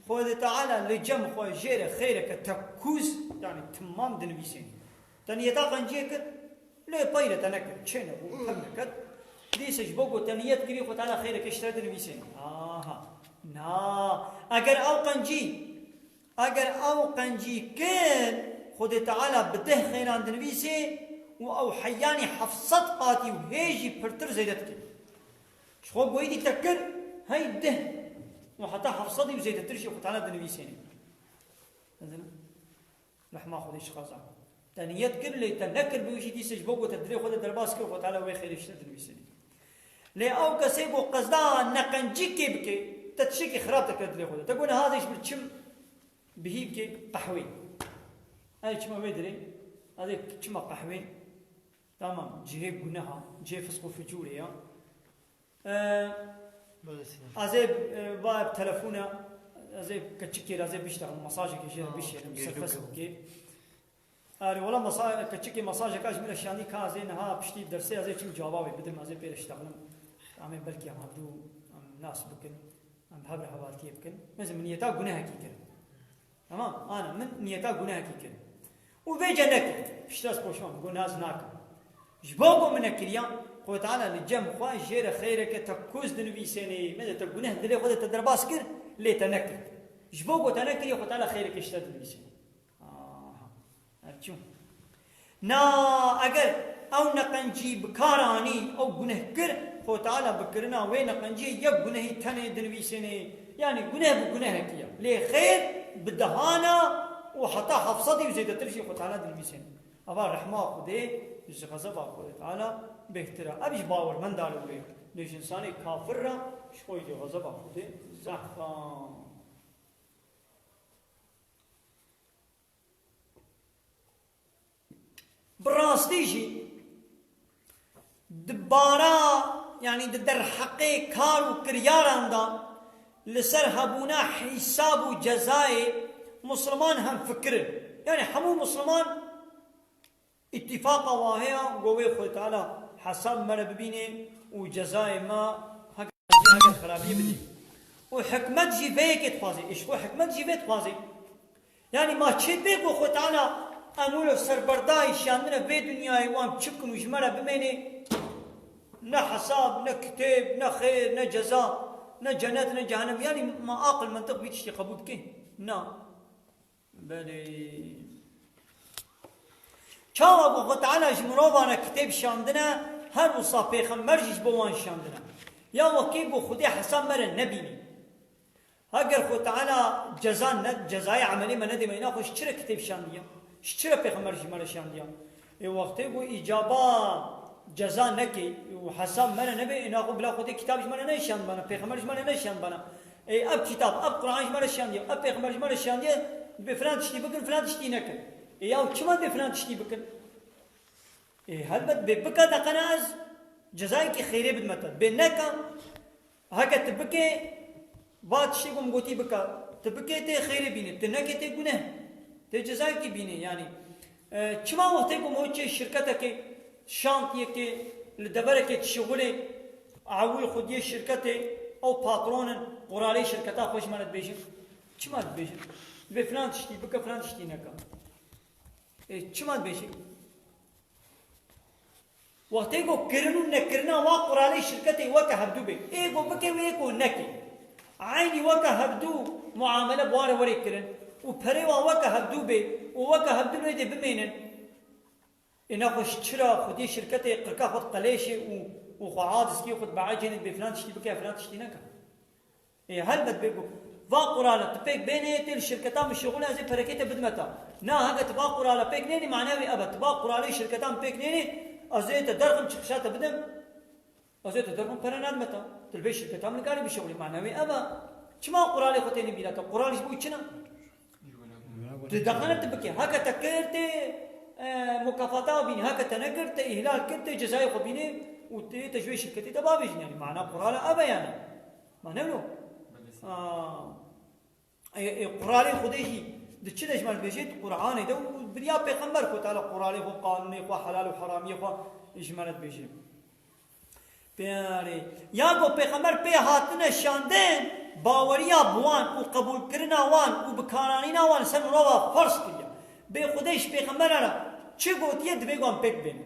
Xwedê Teala li cem xwe jê re xêreke tekûz, yanî timam dinivîsênî. Te niyeta qenciyê kir, lê peyre te nekir, çê nebû, tev neket. Dîse ji bo ku te niyet kirî, Xwedê Teala xêreke ji te dinivîsênî. Aha. Na, eger ew qencî, eger ew qencî kir, Xwedê Teala bi deh xêran dinivîsê û ew heyanî heft sed qatî û hê jî pirtir zêde dike. Ji xwe goyî dî te kir, hey deh û heta heft sedî û zêdetir jî Xwe Teala dinivîsênê. Dizîne? Rehma Xwedê çiqas e. Te niyet kir, lê te nekir, bi wî jî dîse ji bo ku te dilê xwe de derbas kir, Xwe Teala wê xêrê ji te dinivîsênê. Lê ew kesê ku qezda neqencîkê bike, te tiştekî xirab te kir dilê xwe de. Te got, niha ez ê ji ber çim bihî bike qehwê. Ez ê çima wê dirê, ez ê çima qehwê. Tamam, cihê guneha, cihê fisq û ficûrê ya. Ee, Belê sî. Ez ê, e, va bi telefona, ez ê keçikê re, ez ê biştexim, mesajekê jê re Ha, bişêrim, ser gêrgû Facebookê. Erê, wela mesa-, keçikê mesajeka ji min re şiyandî ka ez ê niha piştî dersê ez ê çim cevabê bidim, ez ê pê re ştexlim. Em ê belkî em hevdû, em nas bikin, em bi hev re hevaltiyê bikin. Mesela min niyeta gunehekî kirin. Tamam, ana min niyeta gunehekî kir. Û vêce nekir. Piştre ez poşman, got, naz nakim. Ji bo ku min nekiriya, Xwedê Teala li cem xwe jê re xeyreke tekûz dinivîsênê. Meze te guneh dilê xwe de te derbas kir, lê te nekir. Ji bo ku te nekiriye, Xwedê Teala xeyreke ji te dinivîsênê. Aha. Ev çû? Na, eger ew neqencî bi kar anî, ew guneh kir, Xwe Teala bi kirina wê neqenciyê yek gunehî tenê dinivîsênê. Yanî guneh bi gunehekî ye. Lê xêr bi dehana û heta heft sedî û zêdetir jî Xwe Teala dinivîsênê. Eva rehma Xwedê ji xezeba Xwedê Teala bêhtir e. Ev ji bawermenda re wê. Lê ji însanê kafir re ji xwe jî xezeba Xwedê zehf e. Bi rastî jî di bara, yanî di derheqê kar û kiryaran de li ser hebûna hîsab û cezayê Musliman hemfikir in. Yanî hemû Musliman îtîfaqa wa heye ku wê Xwedê Teala hesab me re bibîne û cezayê me heke xerabiyê bidî. Û hikmet jî vê yekê dixwaze. Îşko hikmet jî vê dixwaze. Yanî ma çê bê ku Xwe Teala em wilo serberdayî şiyandine vê dinyayê û em çi bikin û ji me re bimêne? Ne hesab, ne kitêb, ne xêr, ne ceza, ne cenet, ne cehenem. Yanî ma aqil, mentiq vî tiştî qebûl dike? Na. Belê. Çawa ku Xwe Teala ji mirovana kitêb şandine, her wisa pêxember jî ji bo wan şandine. Ya wekî ku Xwedê hesab me re nebînî. Heger Xwe Teala ceza ne, cezayê emelê me nedê me, îna xwe ji çi re kitêb şandiya? Ji çi re pêxember ji me re şandiya? Ê wextê ku îcaba ceza nekê û hesab me re nebe, îna xwe bila Xwedê kitab ji me re neşandibana, pêxember ji me re neşandibana. Ê ev kitab, ev Quran ji me re şandiya, ev pêxember ji me re şandiye, dibê filan tiştî bikin, filan tiştî nekin. Ê yaw çima dibê filan tiştî bikin? Ê helbet bê bika deqene ez cezayekî xêrê bidime te. Bê neka, heke tu bikê, va tiştê ku min gotî bika. Tu bikê tê xêrê bînê, tu nekê tê guneh. Tê cezayekî bînê yanî. E, çima wextê ku min çê şirketekê, şantiyekê, li deverekê dişixulê, ewil xwediyê şirketê, ew patron in, quralê şirketa xwe ji me re dibêjin? Çima dibêjin? Dibê filan tiştî bike, filan tiştî neke. Ê, çima dibêjin? Wextê ku kirin û nekirina wa quralê şirketê weke hevdû bê. Ê ku bike û ê ku neke. Eynî weke hevdû muamele bi wan re were kirin û perê wan weke hevdû bê û weke hevdû li wê dê bimênin. Ê nexweş çira xwediyê şirketê qirka xwe diqeleşê û, û xwe a diskê xwe dibeecêne dibê filan tiştî bike, filan tiştî neke. Ê, helbet bê ku va qurala tu pêk bênê, tê li şirketa min şixulê, ez ê perekê te bidime te. Na, heke tu va qurala pêk nênî, mana wî ev e. Tu va quralê şirketa min pêk nênî, ez ê te derxim, çiqişa te bidim. Ez ê te derxim, pere nadime te. Tu li vê şirketa min nikarî bişixulî, mana wî ev e. Çima quralê xwe tênî bîra te? Qural ji bo çi ne? Tu dexane tu bikê. Heke te kir tê, e, mukafata bînî. Heke te nekir, te îhlal kir, tê cezayê xwe bînê û tê te ji wê şirketê te bavêjin. Yanî mana qurala ev e yanî. Ma ne wilo? Belê. Aa, e, e, quralê Xwedê jî di çi de ji me re dibêje? Di Qur'anê de û biriya pêxember Xwe Teala quralê xwe, qanûnê xwe, helal û heramiyê xwe ji me re dibêje. Pêrê. Ya ku pêxember pê hatine şandin, baweriya bi wan û qebûlkirina wan û bikaranîna wan li ser mirova ferz kiriye. Bê Xwedê ji pêxembera re çi gotiye, divê ku em pêk bênin.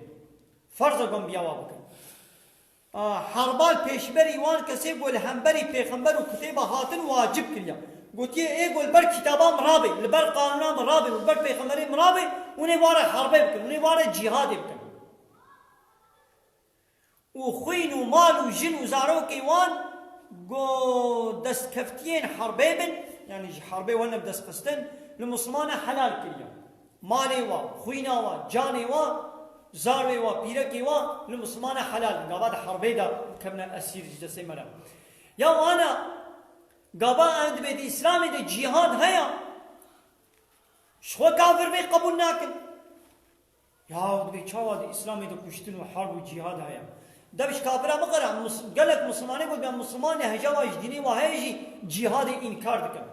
Ferz e ku em biya wa bikin. A, herbal pêşberî wan kesê ku li hemberî pêxember û kitêba hatin wacib kiriye. Gotiye, ê ku li ber kitaba min rabê, li ber qanûna min rabê, li ber pêxemberê min rabê, hûn ê ware herbê bikin, hûn ê ware cîhadê bikin. Û xwîn û mal û jin û zarokê wan ku destkeftiyên herbê bin, yanî ji herbê wene bi dest xistin, li Mislimana helal kiriye. Malê wa, xwîna wa, canê wa, zarê wa, pîrekê wa li Mislimana helal in. Gava di herbê de kevne esîr ji destê me re. Ya wana, gava ev dibê di Îslamê de cîhad heye, ji xwe kafir vê qebûl nakin. Ya dibê çawa di Îslamê de kuştin û herb û cîhad heye? Dev ji kafira biqere, mus-, gelek Mislimanê got, ya Mislimanê hejawa ji dînê wa heye jî cîhadê înkar dikin.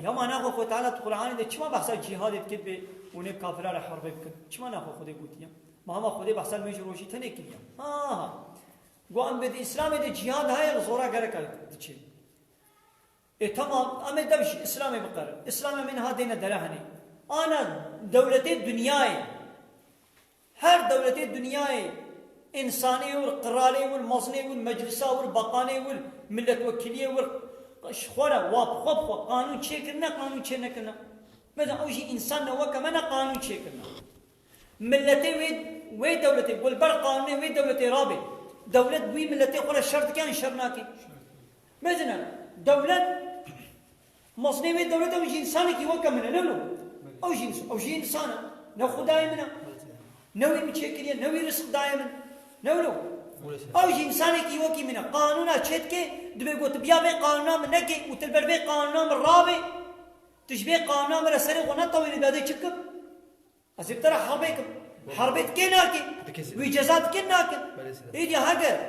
Ya ma naxwe Xwe Teala di Qur'anê de çima behsa cîhadê dike dibê hûn ê kafira re herbê bikin? Çima naxwe Xwedê gotiye? Ma hema Xwedê behsa nimêj û rojî tenê kiriye. Ha, ha. Got em bê di Îslamê de cîhad heye, li zora gereka diçe. E, tamam, em ê dev ji Îslamê biqerin. Îslam em ê niha dêne dere henê. Ana dewletê dinyayê. Her dewletê dinyayê, însanê wir, qiralê wir, mezinê wir, meclisa wir, beqanê wir, milletvekiliyê wir, ji xwe re, wa bi xwe bi xwe qanûn çêkirine, qanûn çênekirine. Mesela ew jî însan ne weke me ne qanûn çêkirine. Milletê wê, wê dewletê, ku li ber qanûnê wê dewletê rabe. Dewlet bi wî milletê xwe re şer dike yan şer nake? Mezine, dewlet, mezinê wê dewlet ew jî însanekî weke min e, ne wilo? Ew jî îns-, ew jî însan e. Ne xwedayê min e. Ne wî min çêkiriye, ne wî rizq daye min. Ne wilo? Ew jî însanekî wekî min e. Qanûna çêdike, dibê got, tu biya vê qanûna min nekê û tu li ber vê qanûna min rabe, tu ji vê qanûna min re serê xwe netewînî, dê çi bikim? Ez ê bi te re herbê kim. Herbê dikê nakê. Dikê sê. Wî ceza dikê nakin. Belê sê. Êdî heger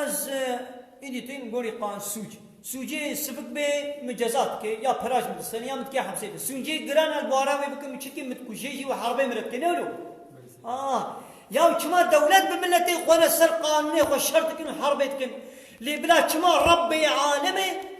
ez, e, êdî tên gorî qan sûc. Sûcê sivik bê min ceza dikê, ya peraj min distenê, ya min dikê hepsê de. Sûcê giran ez bara wê bikim, min çi dikê, min dikujê jî û herbê min re dikê, ne wilo? Belê sê. Ah, ya çima dewlet bi miletê xwe re ser qanûnê xwe şer dikin û herbê dikin? Lê bila çima Rebbê alemê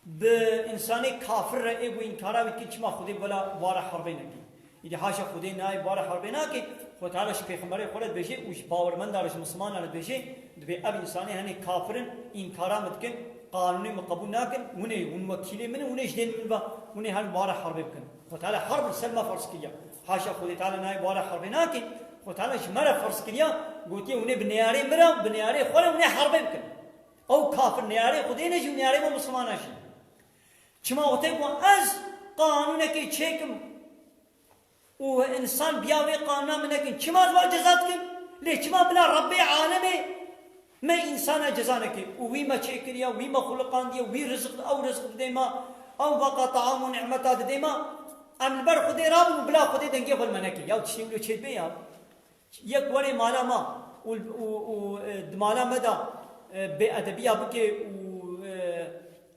Bi însanê kafir re ê ku înkara wî dikin, çima Xwedê wela ware herbê nekî? Îdî haşa Xwedê nayê ware herbê nakê, Xwedê Teala ji pêxemberê xwe re dibêje û ji bawermenda re, ji Mislimana re dibêje, dibê ev însanê henê kafir in, înkara min dikin, Qanûnê min qebûl nakin, hûn ê, hûn wekîlê min in, hûn ê ji dê min ve, hûn ê her ware herbê bikin. Xwe Teala herb li ser me ferz kiriya. Haşa Xwedê Teala nayê ware herbê nake. Xwe Teala ji me re ferz kiriya, gotiye hûn ê bi neyarê min re, bi neyarê xwe re hûn ê herbê bikin. Ew kafir neyarê Xwedê ne jî û neyarê me Mislimana jî. Çima wextê ku ez qanûnekê çêkim, û însan biya wê qanûna min nekin. Çima ez wa ceza dikim? Lê çima bila Rebbê alemê me însana ceza neke? Û wî me çêkiriya, wî me xuliqandiye, wî rizq, ew rizq didê me, ew beqa taam û nimeta didê me. Em li ber Xwedê rabin û bila Xwedê dengê xwe li me neke. Ya tiştê wilo çê dibe ya. Yek were mala me û, û, û, e, di mala me de, e, bêedebiya bike û, e,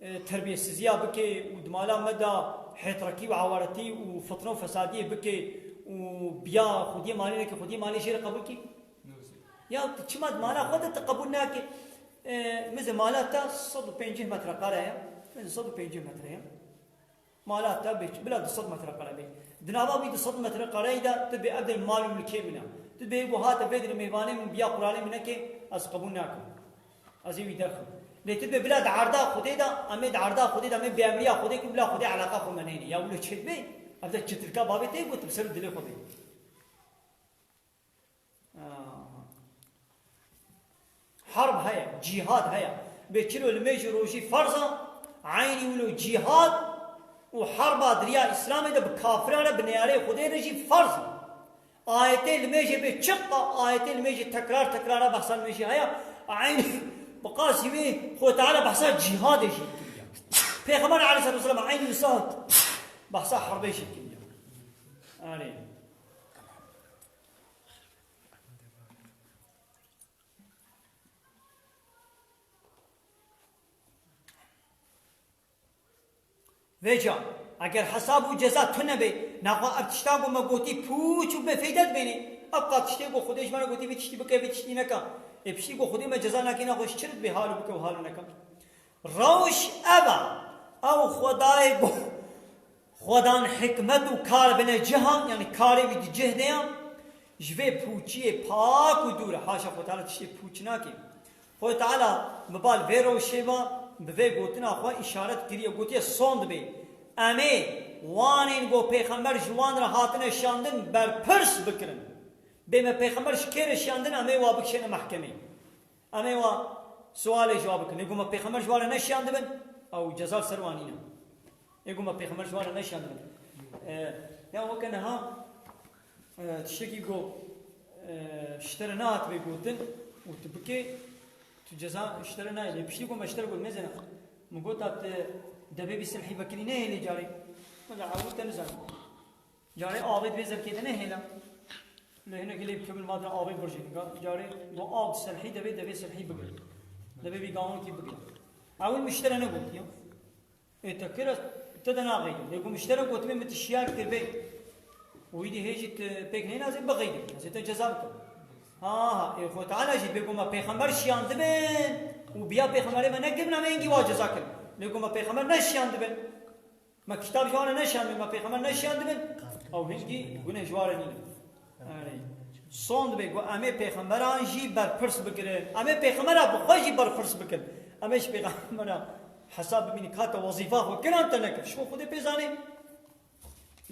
e, terbiyesiziya bike û di mala me de hêtrekî û awaretî û fitne û fesadiyê bike û biya xwediyê malê neke, xwediyê malê jê re qebûl kî? Ya tu çima di mala xwe de tu qebûl nake? E, mize mala te sed û pêncî metrekare ye, mize sed û pêncî metre ye. Mala te bê, bila du sed metrekare bê. Di nava wî du sed metrekareyî de tu bê, ev der mal û milkê min e. Tu bê, êgo hate vê derê mêvanê min biya quralê min neke, ez qebûl nakim. Ez ê wî derxim. Lê tu bê bila di erda Xwedê de, em ê di erda Xwedê de, em ê bêemriya Xwedê kin, bila Xwedê eleqa xwe me neyne. Ya wilo çêdibe, ev de çitirka bavê te ye, got bi ser dilê xwe bê. Herb heye, cîhad heye. Bê çilo limêj û rojî ferz e, eynî wilo cîhad û herba di riya Îslamê de bi kafiran re, bi neyarê Xwedê re jî ferz e. Ayetê limêjê bê çiqa, ayetê limêjê tekrar tekrar e behsa limêjê heye. Eynî bi qasî wê Xwedê Teala behsa cîhadê jî kiriye. Pêxember aleyhisselatu vesselam eynî wisa behsa herbê jî kiriye. Erê. Vêca, eger hesab û ceza tune be, naxwe ev tişta ku me gotî pûç û bêfeyde dibêne. Ev qa tiştê ku Xwedê ji me re gotî, vê tiştî bike, vê tiştî neke. Ê piştî ku Xwedê me ceza nake, naxwe ji çi re dibê hal û bike û hal û neke? Rewş ev e. Ew Xwedayê ku Xwedan hikmet û kar bine cihan, yanî karê wî di cih de ya, ji vê pûçiyê pak û dûr e. Haşa Xwe Teala tiştê pûç nake. Xwe Teala bi bal vê rewşê ve, bi vê gotina xwe îşaret kiriye, gotiye, son dibe. Em ê wanên ku pêxember ji wan re hatine şiyandin berpirs bikirin. Bê me pêxember ji kê re şiyandin, em ê wa bikişêne mehkemê. Em ê wa sualê ji wa bikin. Lê ku me pêxember ji wa re neşiyandibin, ew ceza li ser wan nîne. Ê ku me pêxember ji wa re neşiyandibin. E, ya weke niha, e, tiştekî ku, e, ji te re nehatibê gotin û tu bikê, tu ceza ji te re nayê. Lê piştî ku me ji te re got, mêzena, min gota tu devê vî silhî vekirî nehêlê carê. Min got, ew te nizanî. Carê avê di vê zevkê de nehêle. Lê hinekî lê bikevin, va de avê birjê. Ga-, carê go av di selhî devê, devê selhî bigir. Devê vî gawon kî bigir. Ewil min ji te re negotiye. Ê te kir ez te de naxeydim. Lê ku min ji te re gotibê, min tu şiyar kir bê. Û îdî hê jî tu pêk nênazê bixeydim. Ez ê te ceza bikim. Ha, ha, ê Xwe Teala jî bê ku me pêxember şiyandibin û biya pêxemberê me nekiribin, em ê hingî wa ceza kirin. Lê ku me pêxember neşiyandibin. Me kitab ji wan re neşandibin, me pêxember neşandibin. Ew hingî guneh ji wan re nîne. Erê. Son dibe ku em ê pêxemberan jî berpirs bikirin. Em ê pêxembera bi xwe jî berpirs bikin. Em ê ji pêxembera hesab bimînin ka te wezîfa xwe kir an te nekir. Ji xwe Xwedê pê zanê.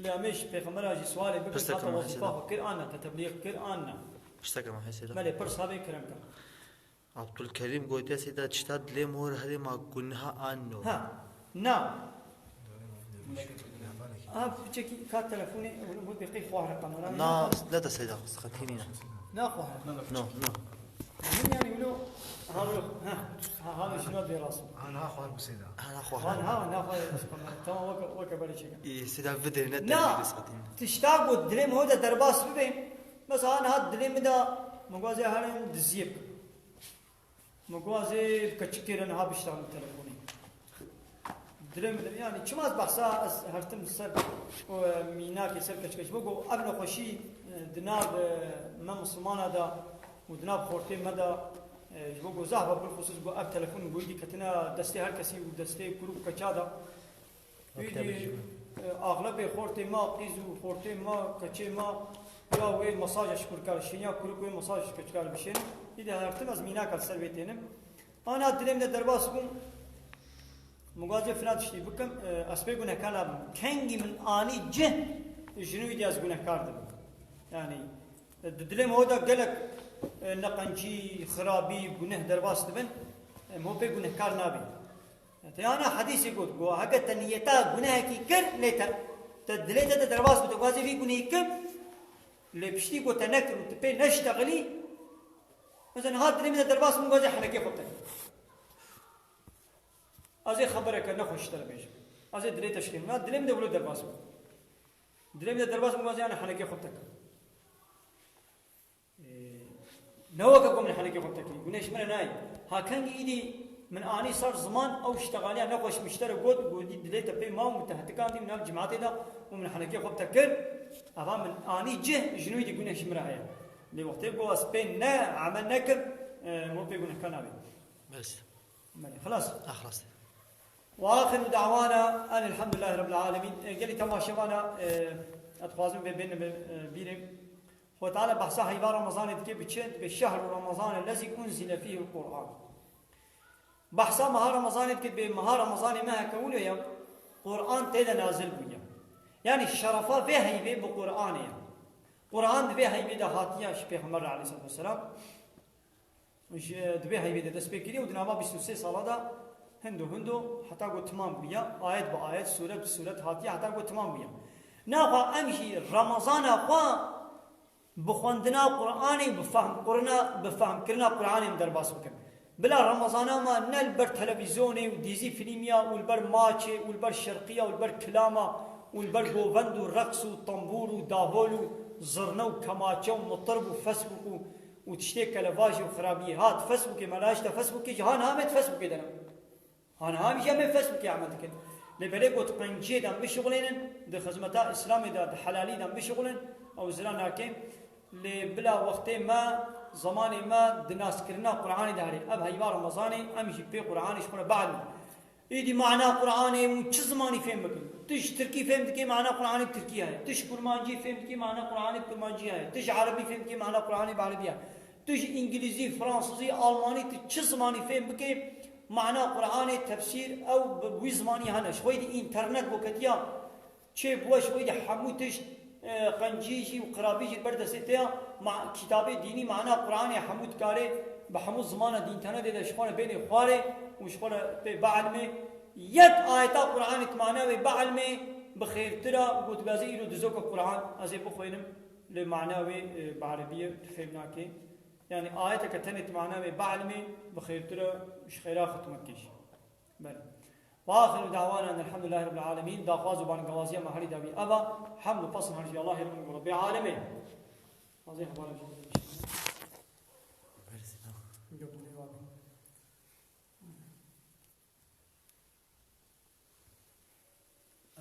Lê em ê ji pêxembera jî sualê bikin ka te wezîfa xwe kir an ne, te teblîx kir an ne. Pişteke me hesê de. Me lê pirs hebê kerem ke. Abdulkerîm gotiye, Seyda, tişta dilê min hor herê ma gunha an no? Ha, na. Ha, piçekî ka telefonê, hûn hûn bê qey xwar kamera. Na, ne de Seyda, qisqetî nîne. Na xwar. No, no. Min yani wilo, ha, wilo, ha, ha, ha, şuna bê rast. Ha, na xwar bu Seyda. Ha, na xwar. Ha, ha, na xwar, kamera. Tamam, weke, weke beri çekin. Ê, Seyda, vidê ne. Na, tişta ku dilê min hor de derbas bibe. Mesela niha dilê min de, min gwazê herin diziyê bikim. Min got, ez ê bi keçikê re niha biştanim telefonê. Dilê min de, yani çima ez behsa ez hertim ser, e, mînakê ser keçikê. Ji bo ku ev nexweşî, e, di nav, e, me Misilmana de û di nav xortê me de, e, ji bo ku zehf e, bilxusûs ku ev telefon û goyî ketine destê her kesî û destê kur û keça de. Wî jî, e, axlebê xortê ma, qîz û xortê ma, keçê ma, ya wê mesaja ji kurkar şîn, ya kurik wê mesaja ji keçikar bişêne. Îdî her tim ez mînaka li ser vê tênim. Ana dilê min de derbas bûm. Min gazê filan tiştî bikim, e, ez pê gunehkar nabim. Kengî min anî cih, ji nû dî ez gunehkar dibim. Yani, e, di dilê min da gelek, e, neqencî, xirabî, guneh derbas dibin, e, min pê gunehkar nabî. Te yana hedîsê got, got, heke te niyeta gunehekî kir, lê te, te dilê te de derbas bû, te gazê vî gunehî kir, lê piştî got te nekir û tu pê neştexilî, mesela niha dilê min de derbas bû, gazê henekê xwe te. Ez ê xebereke nexweş ji te re bêjim. Ez ê dilê te şikênim. Na, dilê min de wilo derbas bû. Dilê min de derbas bû, ez ê ana henekê xwe te kim. Ee, ne weke ku min henekê xwe te kirî. Guneh ji min re nayê. Ha kengî îdî min anî ser ziman ew ştexaliya nexweş min ji te re got, gotî dilê te pê ma û min te hetikandî min nav cimatê de û min henekê xwe te kir. Eva min anî cih ji nû dî guneh ji min re heye. Lê wextê ku ez pê ne emel nekim, e, min pê gunehkar nabê. Bes. Belê, xilas. Ah, xilas. Ve axiru da'wana en elhamdülillahi rabbil alemin. E, gelî temaşevana, e, ez dixwazim vê bêne bi, e, bîrê. Xwe Teala behsa heyva Ramazanê dike bi çi? Dibê şehru Ramazan ellezî unzile fîhil Qur'an. Behsa meha Ramazanê dike, dibê meha Ramazanê me heke wilo ye, Qur'an tê de nazil bûye. Yani şerefa vê heyvê bi Qur'anê ye. Qur'an di vê heyvê de hatiye ji Pêxember re aleyhissalatu vesselam. Ji, di vê heyvê de dest pê kiriye û di nava bîst û sê sala de hindo hindo heta ku timam bûye, ayet bi ayet, sûret bi sûret hatiye heta ku timam bûye. Naxwe em jî Remezana xwe bi xwendina Qur'anê, bi fehm Qur'na-, bi fehmkirina Qur'anê em derbas bikin. Bila Remezana me ne li ber televîzyonê û dîzî fîlmiya û li ber maçê û li ber şerqiya û li ber kilama û li ber govend û reqs û tembûr û dahol û zirne û kemaçe û mitirb û Facebook û û tiştê kelevajî û xirabiyê. Ha, di Facebookê me, la işte Facebookê jî, ha niha me di Facebookê de ne. Ha niha em jî em ê Facebookê emel dikin. Lê belê got qenciyê de em bişuxulênin, di xizmeta Îslamê de, di helalî de em bişuxulin, ew zira nake. Lê bila wextê me, zemanê me di naskirina Qur'anê de herê. Ev heyva Remezanê em jî pê Qur'anê ji xwe re bielmin. Êdî mana Qur'anê hûn çi zimanî fêm bikin? Tu ji tirkî fêm dikê, mana Qur'anê bi tirkî heye. Tu ji kurmancî fêm dikê, mana Qur'anê bi kurmancî heye. Tu ji erebî fêm dikê, mana Qur'anê bi erebî heye. Tu ji îngilîzî, fransizî, almanî, tu çi zimanî fêm bikê, mana Qur'anê tefsîr ew bi wî zimanî hene. Ji xwe dî înternet bo ketiya. Çê bûye ji xwe de hemû tişt, e, qencî jî û qirabî jî li ber destê te ya, ma-, kitabê dînî mana Qur'anê hemû dikare bi hemû zimana di înternetê de ji xwe re bênê xwarê û ji xwe re pê bielmê. Yek ayeta Qur'anê di mana wê bielmê bi xêrtir e û gotibe ez ê îro dizoke Qur'an ez ê bixwînim, lê mana wê, e, bi erebiyê tu fêm nakê. Yani ayeteke tenê di mana wê bielmê bi xêrtir e, ji xêra xwe tu me dikê jî. Belê. Ve axiru da'wana enelhamdülillahi rabbil alemin. Daxwaz û bangewaziya me herî dawî ev e. Hemd û pesn her ji Allahê min û Rebbê alemê. Azê hebara jî.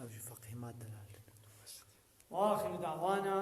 Ev ji feqî ma delal. Ve axiru da'wana